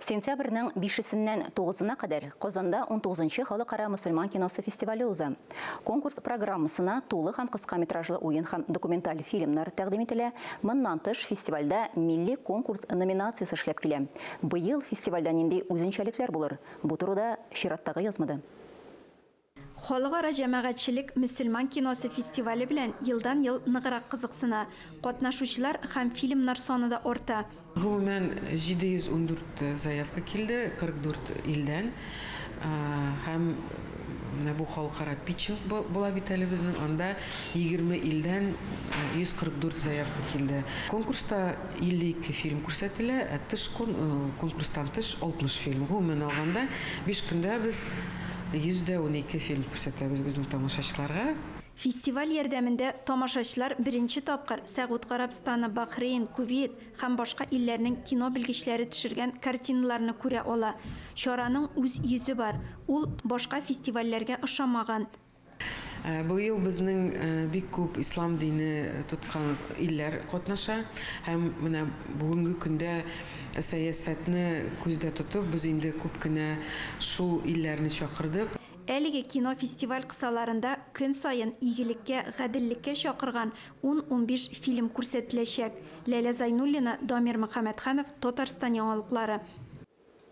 Сентябрьнең бишесеннән тугызына кадәр Казанда унтугызынчы Халыкара мөселман киносы фестивале уза. Конкурс программасына тулы һәм кыска метражлы уен һәм документаль фильмнар тәкъдим ителә. Моннан тыш, фестивальдә Милли конкурс номинациясе эшләп килә. Быел фестивальдә нинди үзенчәлекләр булыр? Бу турыда чираттагы язмада. Халыкара җәмәгатьчелек мөселман киносы фестивале белән елдан-ел ныграк кызыксына. Катнашучылар һәм фильмнар саны да арта. Гомумән, 714 заявка килде, 44 илдән. Һәм менә бу халыкара питчинг була бит әле безнең, анда 20 илдән 144 заявка килде. Конкурста 52 фильм күрсәтелә, ә тыш конкурстан тыш 60 фильм. Гомумән алганда, биш көндә без 112 фильм күрсәтәбез безнең тамашачыларга. Фестиваль ярдәмендә тамашачылар беренче тапкыр Сәгуд Гарәбстаны, Бахрейн, Кувейт һәм башка илләрнең кино белгечләре төшергән картиналарны күрә ала. Чараның үз йөзе бар, ул башка фестивальләргә ошамаган. Быел безнең бик күп ислам дине тоткан илләр катнаша һәм менә бүгенге көндә сәясәтне күздә тотып, без инде күп кенә шул илләрне чакырдык. Әлеге кинофестиваль кысаларында көн саен игелеккә, гаделлеккә чакырган ун-унбиш фильм күрсәтеләчәк. Ләлә Зайнуллина, Дамир Мөхәммәтханов, Татарстан яңалыклары.